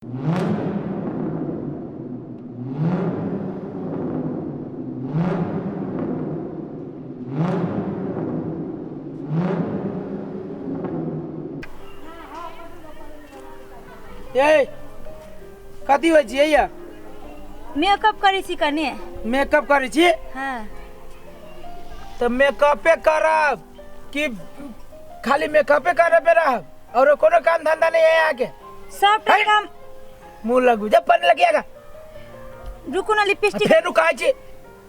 ए कथी होइ छियै या? मेकअप करै छी कने। मेकअप करै छी? हाँ। तऽ मेकअपे करब कि खाली मेकअपे करे पे रहब और कोनो काम धंधा नहीं है आके? सबटा है? काम। मुंह लगू जब पढ़ने लगिएगा। रुकू ना, लिपस्टिक। फेर कहै छी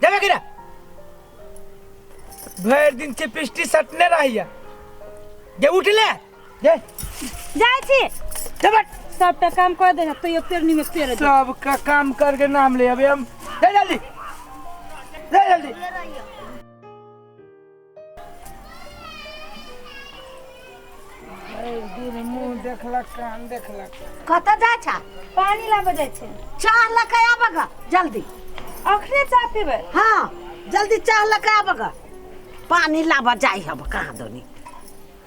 जेबे कि ना? भरि दिन चिपिस्टी सटने रहिया जे उठ ले जे। जाइ छी। जे बैठ। सबटा काम कर देना तो ये पेरनी में पेर दे। सबका काम करके नाम ले अबे हम। जा जल्दी, जा जल्दी। दिन मुंह देखलक कान देखलक। कतऽ जाइ छा? पानी लाबऽ जाइ छै। चाह लऽ कऽ आबऽ गऽ जल्दी। अखने चाह पीबै? हाँ, जल्दी चाह लऽ कऽ आबऽ गऽ। पानी लाबऽ जाइ हब कहाँ दोनी,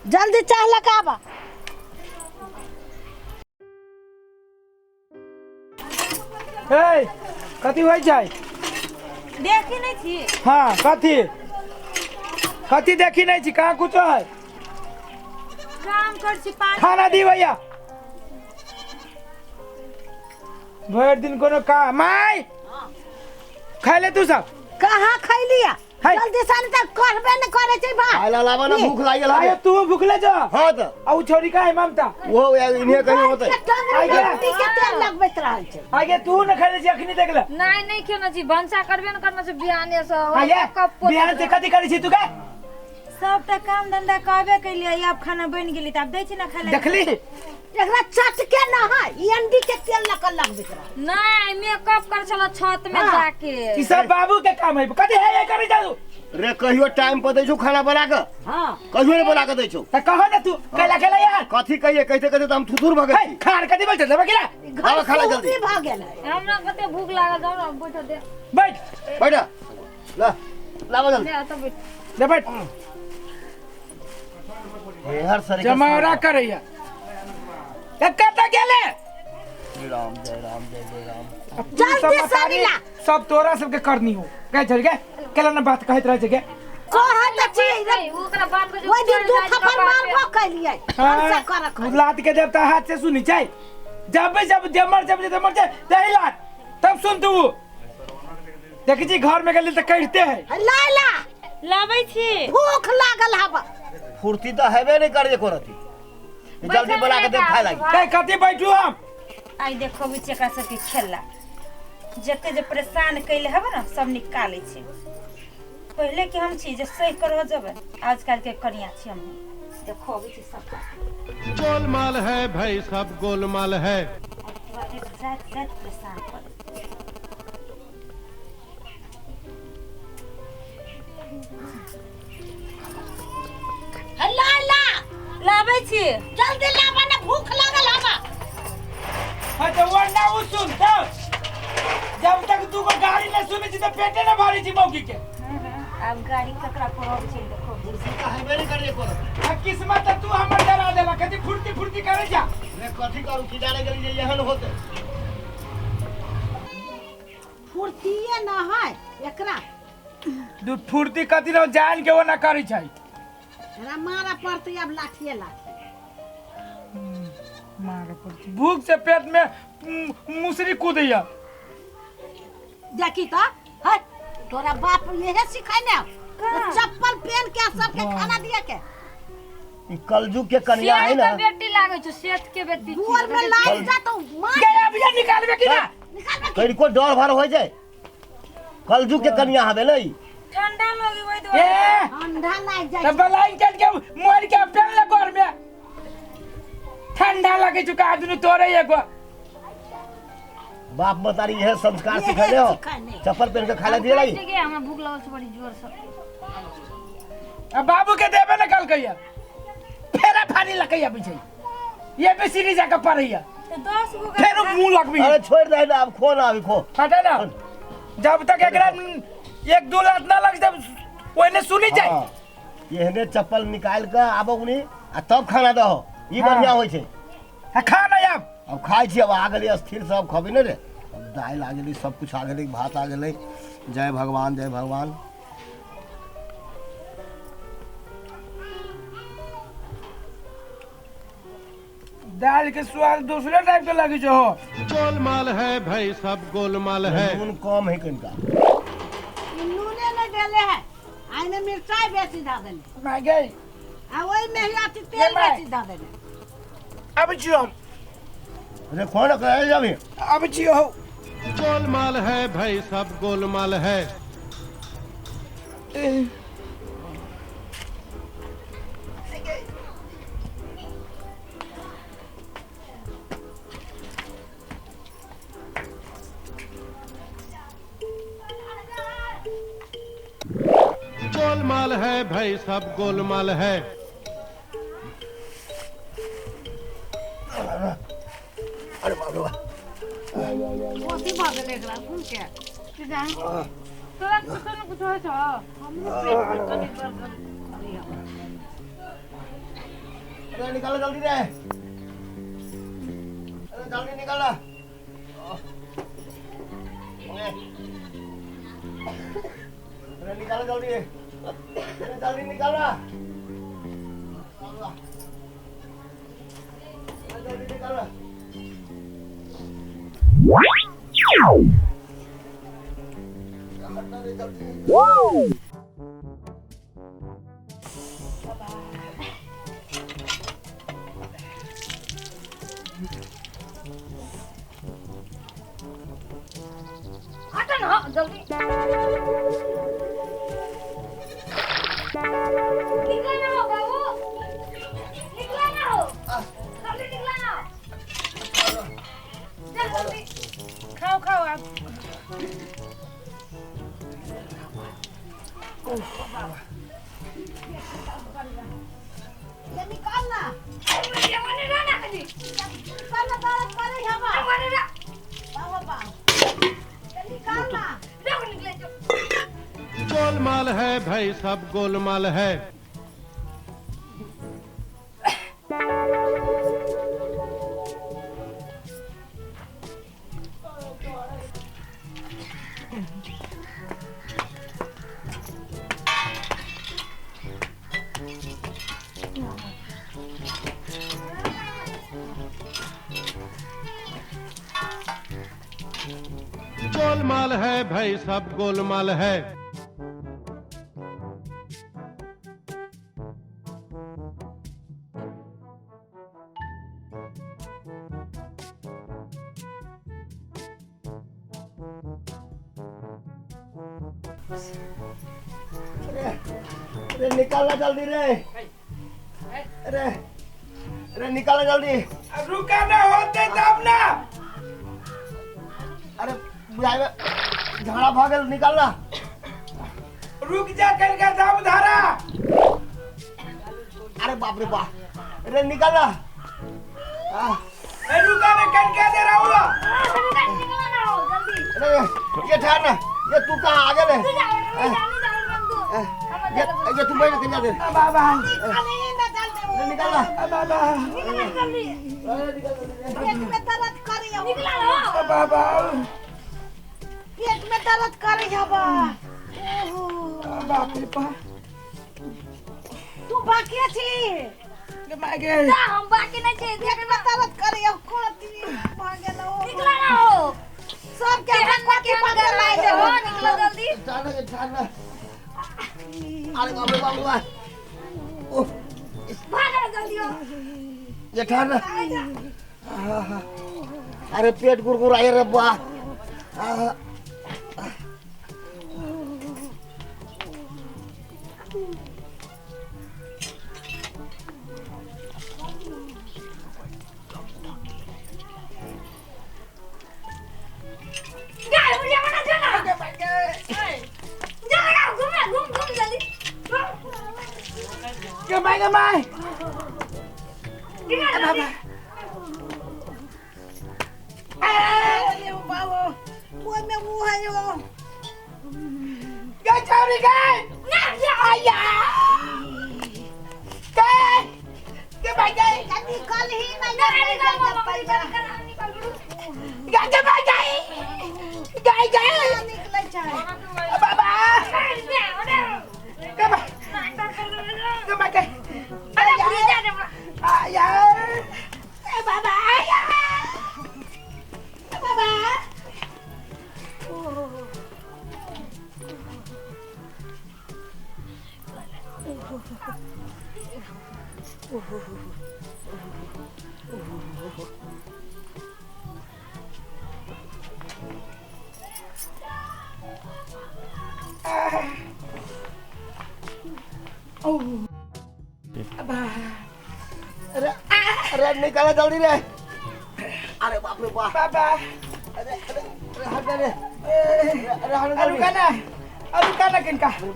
जल्दी चाह लऽ कऽ आबऽ। ए कथी होइ छै? देखी नहीं छी? हाँ, कथी कथी देखी नहीं छी? कहाँ कुछो है? काम कर छी पानी। खाना दी भैया। भरि दिन कोनो काम माय खाय ले तू सब। कहाँ खैलिया? है। जल्दी से नहीं तऽ करबे ने करे छै भात। खाय ला लाबा ना, भूख लागल आयो हवे। तू भूखले जो। हाँ तऽ। आ उ छोरी का है ममता? वो इन्हें कहीं होते। के टंगरी आइ में गे। रोटी के तेल लगबैत रहै छै। आगे तू न खाय ले छी अखनी देख ले। नहीं नहीं खेना छी, भनसा करबे न करना छै बिहाने से। आगे कप पोत बिहान से कथी करै छी तू के? सबटा काम धंधा कहबे कैलियै, आब खाना बनि गेली तऽ आब दै छी ना खाय लए। देखली? एकरा चटके न है, ई अंडी के तेल लऽ कऽ लगबैत रहै। नहीं, मेकअप कर छला छत में हाँ। जाके। ई सब बाबू के काम है। कथी है ये करै जाऊ? रे कहियो टाइम पर दै छौ खाना बना कऽ? हाँ। कहियो नहीं बना कऽ दै छौ। त कहो ना तू कैला कैला यार। कथी कहिए? कहते कहते तऽ हम थुथुर भऽ गेल हे छी। खार कथी बोलते देबे किना? घर आबऽ खाना जल्दी। सूती भऽ गेल है। हमरा कते भूख लागल, जाउ ना बैठ दे। बैठ। बैठ ला लाबा जल्दी। ले तो बैठ। दे बैठ। हर सर जमावरा करैया ए कतऽ गेले? जय राम जय राम जय जय राम। अब तू जल्दी सब से मतारी, मिला। सब तोरा सबके करनी हो गए चल गए केला ना बात कहैत रहै छै गे। कहत छी रे। नहीं, ओकरा बात के ओहि दिन दू थप्पड़ मारबो कैलियै। हम से करक है। लात के देवता हाथ से सुनी छै। जब जब जमर जब जमर छै दही लात तब सुन तू। देखी छी घर में गेली तऽ कहिते है। लाला लाबै छी। भूख लागल हब। फुर्ती तऽ हेबे नहीं करे एको रति। जल्दी बना के दे खाय लागी। ए कथी बैठू हम? आइ देखो बुच्ची एकरा सबके खेला जते जे परेशान कैले हब ना सब निकालै छै। पहिले के हम छी जे सही करह जेबै, आजकल के कनिया छी हम। देखो बुच्ची सब गोलमाल है भाई, सब गोलमाल है। जात जात परेशान कर। लाला लाबै छी। जल्दी लाबा ना, भूख लागल हबा। हाँ तो वो ना वो सुन तो जब तक तू को गाड़ी न सुनी छी तो पेटे न भरी छी मौकी के। आब गाड़ी ककरा पर अबै छै देखो। फुर्ती तऽ हेबे नहीं करे एको रति। आ किस्मत तू हमर डरा देला कथी फुर्ती फुर्ती करे जा। रे कथी करू की जाने गेली जे एहन होते। फुर्तिये न है एकरा। दू फुर्ती कथी रहो जान के वो ना करै छै। एकरा मारऽ पड़तै आब लाठिए लाठी। मारऽ पड़तै। भूख से पेट में मुसरी कूदैया। देखी तऽ है तोरा बाप इहे सिखेने हौ। चप्पल पहन के सबके खाना दिया के। ई कलजुग के कन्या है सेठ ना। के बेटी लागै छौ, सेठ के बेटी छी। दुआर में लाग जा तो मार। गया अभी निकालबे कि ना? निकालबे कि? कनिको डर भर हो जाए। कलजुग के कन्या हवे ना ई। ठंडा लगी ओहि दुआरे। ए ठंडा लाग जाय। तब ब्लैंकेट के मोड़ के पहन ले घर में। ठंडा लगे चुका आदमी तोरे एगो। बाप मतारी यह संस्कार यहे सिखैले हो। सिखैले। चप्पल पहन के खाला दिए लागी। गे हमरा भूख लागल छै बड़ी जोर से। अब बाबू के देबे न कल कहिया फेरा फाड़ी लकैया पीछे ये पे सीढ़ी जाके पड़ैया। तऽ 10 गो फेर मुंह लगबी। अरे छोड़ दे ना, अब खो ना, अभी खो। हटे ना जब तक एकरा एक दो लात ना लग जब ओने सुनी जाए। हाँ, एहने चप्पल निकाल के आबो उनी आ तब खाना दहो। ई हाँ। बढ़िया होय छै। आ खाना आब। अब खाइ छी, अब आ गेलियै स्थिर से, अब खबी ने रे। अब दालि आ गेलै, सब कुछ आ गेलै, भात आ गेलै। जय भगवान, जय भगवान। दाल के स्वाद दूसरे टाइप के लगे छो। गोलमाल है भाई, सब गोलमाल है। नून कम है कनिका। ई नूने नहि देले है, आइने मिरचाइ बेसी धऽ देले। माय गई। आ ओहिमे ही अथी तेल माय। बेसी धऽ देले। अब छियो हम। अरे कौन करे जाबी? अब छियो हो। गोलमाल है भाई, सब गोलमाल है। गोलमाल है भाई, सब गोलमाल है। अरे बाप रे बाप। कथी भऽ गेलै एकरा सुन के? की जान तोरा कुछो न कुछो होइ छौ। हमरो पेट मे कनि गड़गड़ करैया। अरे निकालो जल्दी रे, अरे जल्दी निकालो। अरे निकालो जल्दी, अरे जल्दी निकालो, अरे जल्दी निकालो। हटना रे जल्दी। हट न जल्दी निकला ना हो बाबू, निकला ना हो, जल्दी निकला ना, चल जल्दी। खाओ खाओ आप। ये निकाल ना। अरे जवानी ना ना कनी। निकाल ना, दर्द करै हवा। जवानी ना। बाबा बाबा, ये निकाल ना। देखो निकले जो। गोलमाल है भाई, सब गोलमाल है। गोलमाल है भाई, सब गोलमाल है। अरे अरे निकालना जल्दी रे, अरे अरे निकालना जल्दी। अब रुका ना होते तब ना। अरे बुझाए झाड़ा भागल, निकालना। रुक जा करके दाम धारा। अरे बाप रे बाप, अरे निकालना। ए रुका ना करके दे रहा हूँ। निकला ना हो जल्दी। अरे ये ठहर ना, ये तू कहाँ आ गेले? तू जा जल्दी जा बंधु। ये तू बैठ के जा दे। बाबा निकाल ही ना जल्दी। अरे निकालना। बाबा निकला जल्दी। अरे निकाल जल्दी रे। पेट में दर्द करैया। निकला ना। बाबा पेट में दर्द करै हवा। ओहो बाप रे बाप। तू बाकी छी? गे my गे। जा हम बाकी नहीं छे। पेट में दर्द करैया, कथी भऽ गेल ओ? निकला ना हो। सबके हमरा कथी भऽ गेल हो निकला जल्दी। ठहर ना, ठहर ना। अरे बाप रे बाप रे बाप। ओह भाग जल्दी हो। ये ठहर ना। अरे पेट गुरगुराए रे बा। जा बुढ़िया बना जा ना। जा लगा घूम घूम घूम जल्दी। गे my गे my. निकला जल्दी। अरे बाबा ओहिमे ओ है ओ। गे छौरी गे। ना जा। आया गे गे my गे। निकल ही नहीं। ना निकल मामा निकल। गाय गाय गाय गाय गाय निकलै छै बाबा बाबा बाबा के अरे जा रे आया ए बाबा आया बाबा अरे अरे निकाला जल्दी रे। अरे बाप रे बाप। बाबा अरे अरे अरे हट रे। अरे हट अरे रुका ना, अरे रुका ना किनका। अरे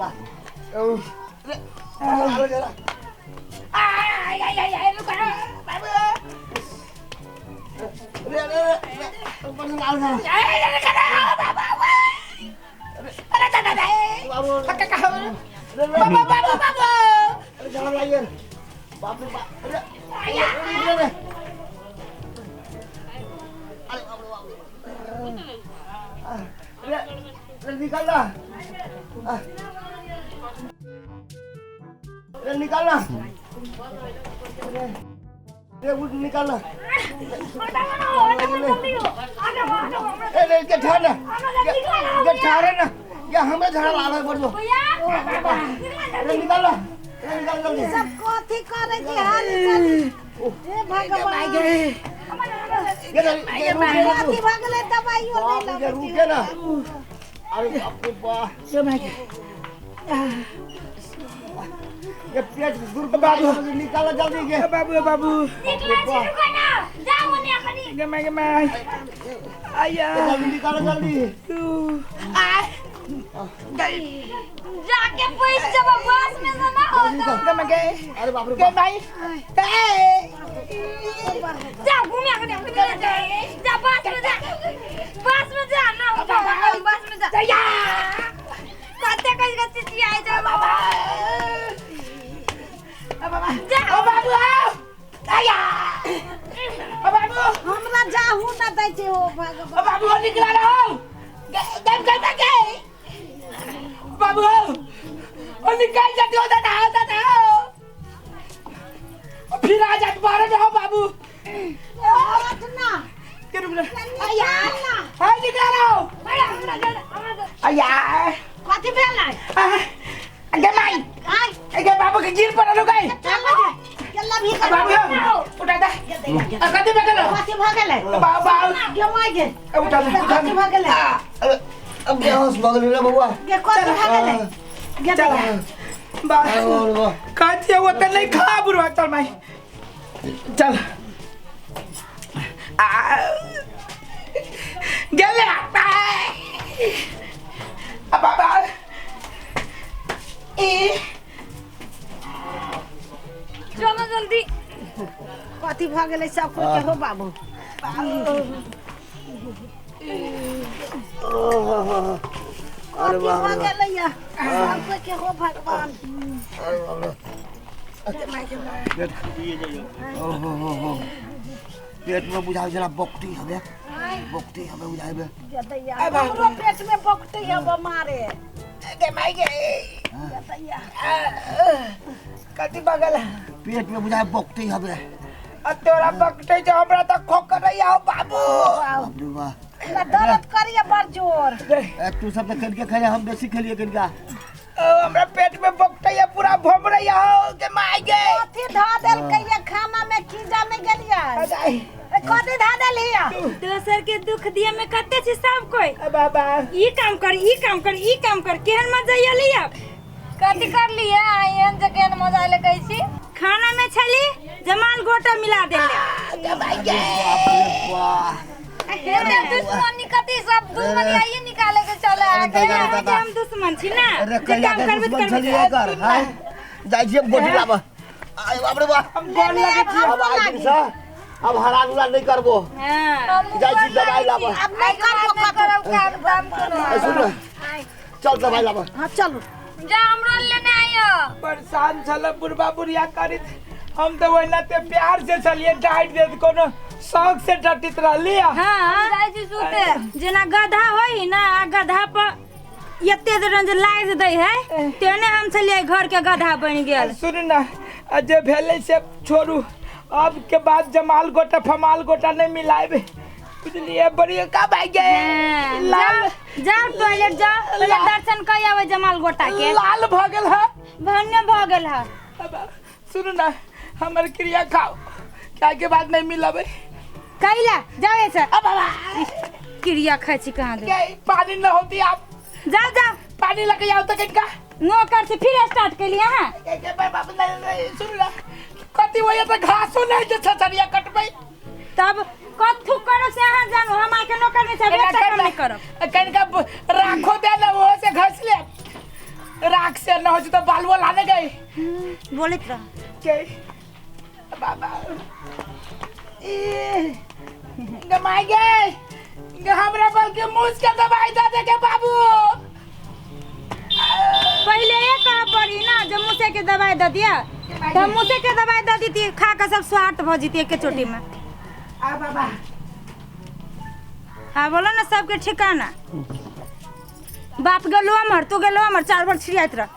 अरे जरा। आय आय आय आय रुका बाबू। अरे अरे अरे ऊपर से लाल जरा। आय अरे रुका ना बाबा। अरे दादा दादा बाबू हक्का कहा बाबा बाबू बाबू। अरे जरा लाइए। बाप रे बाप। अरे अरे अरे अरे बाप रे बाप। अरे अरे निकाल ना। अरे निकाल ना। अरे अरे वो निकाल ना। अरे के ठहर ना, के ठहर ना, ये हमें झाड़ा ला रहा है बोलो। अरे निकाल ना, अरे निकाल जल्दी। सब कथी करै छी हाल हे भगवान। ये ये कथी भऽ गेलै दवाइयो नहि बाप रे लबै रुके ना। अरे बाप रे बाप। ये पेट गुर बाबू। निकालो जल्दी के। बाबू बाबू निकला छी रुको ना जाओ ने अखनी गे मैं गे मैं आया जल्दी निकालो जल्दी। आ जाके बैठ जब बस में से ना होता गे मैं गे अरे बाप रे गे बाप। भाई ए जा घूमे अखनी अखनी जा जा बस में जा, बस में जा ना हो बस में जा या कते कहि के चिचियाइ जा बाबा बाबा जा ओ बाबू आया ओ बाबू हमरा जाहू न दै छै ओ ओ भगवान। बाबू निकला रहो गे गे गे गे बाबू ओ निकल जाते हो दादा दादा फिर आ जात बाहर में हो बाबू। उठ ना के रुक ना आया ना। हाय निकला रहो हमरा हमरा आया कथी भेलै गे माई आय गे बाबू के गिर पड़ल गई चल चल भी बाबू उठा दे आ कथी भऽ गेलो कथी भऽ गेलै बाबू बाबू गे माय गे उठा दे उठा कथी भऽ गेलै अरे अब बेहोश भऽ गेली रे बउआ। गे कथी भऽ गेलै गे चल बाबू कथी वो त नहीं खा बुढ़वा। चल माई चल आ गेले आ बाबा ए चलो जल्दी। कथी भऽ गेलै सब कोइ के हो बाबू। अरे कथी बाप भऽ रे। गेलै या सब कोइ के हो भगवान। अरे बाप रे। पेट ओ हो हो हो पेट में बुझाइ जरा बकटी हवे, बकटी हवे बुझाइ बे। गे दैया हमरो पेट में बकटे हब मारे। गे माई गे गे दैया कथी बगल पेट में बुझाइ बकटी हवे। आ तोरा बकटे जो हमरा त खोकर रही आओ बाबू। बाप रे बाप। हमरा दर्द करिए बड़ जोर। ए तू सब त खेल के खेले, हम बेसी खेलिए किनका। ओ हमरा पेट में बकटे या पूरा भम रही आओ गे माई गे। कथी ध देलकै या खाना में की जाने गेलियै। ए कथी ध देलियै। दोसर के दुख दिए में कते छी सब कोई। बाबा ई काम कर ई काम कर ई काम कर केहन मजा आइली अब। कथी कर लिए एहन जे केहन मजा आइले कहै छी। खाना में छली जमाल गोटा मिला देले। गे माई गे बाप रे बाप। हे दुश्मनी कथी सब दुश्मनी आइए निकाले के चले आके। दादा। हम दुश्मन छी ना अरे जे कहिया काम के करबे दुश्मन करबे। छलियै एकर हाय जाइ छियै गोटी लाबऽ। आय बाप रे बाप। हम गोर लगे छी। अब आइ दिन से अब हरान उरान नहीं करबो। हां जाइ छी दवाई लाबऽ। अब नहीं करबो करब काम दाम कोनो। ए सुन न, चल दवाई लाबऽ। हां चलू जा हमरो लेने आइयो। परेशान छल बुढ़बा बुढ़िया करित। हम तो वही ते प्यार से छलिए डांट देत कोनो शौक से डटित रहली। हां जाइ छी। जेना गधा होई ना, आ गधा पर एते देर जे लाग दै है, तेने हम छलियै घर के गधा बनि गेल। सुनू ना, आ जे भेलै से छोड़ू। अब के बाद जमाल गोटा फमाल गोटा नहीं मिलाएबे, बुझलिए? बड़ी का भाई गए। हाँ, लाल जाओ जाओ टॉयलेट जाओ, पहिले दर्शन कर आवे जमाल गोटा के। लाल भ गेल है। भन्य भ गेल है। अब सुनू ना, हमर क्रिया खाओ, क्या के बाद नहीं मिलाबे। कैला जाओ ऐसे। अब बाबा क्रिया खाइ छी कहाँ दे। के पानी न होती आप। जाओ जाओ। पानी लगे जाओ तो किनका नौकर से फिर स्टार्ट कैलिए अहाँ। के बाप नहीं, सुनू ना, कथी होइए तऽ घासो नहीं जे छछरिया कटबै। तब कथू करब से अहाँ जानू, हम आके नौकर नहीं छब, एकटा काम नहीं करब। कनिका राखो दे ना, वो से घस ले, राख से न हो तो बालवो लाने गए। बोलैत रह। के बाबा ई गमाई गए, हमरा बल के मूस के दवाई दे दे के बाबू। पहले ये कह पड़ी ना जे मूसे के दवाई दे दिया, तो हम मूसे के दवाई दे दीती, खा के सब स्वार्थ भ जीती एक चोटी में। आ बाबा। हाँ बोलो ना सबके ठिकाना। बाप गेलो अमर, तू गेलो अमर, चार बार छिड़ियाइत रह।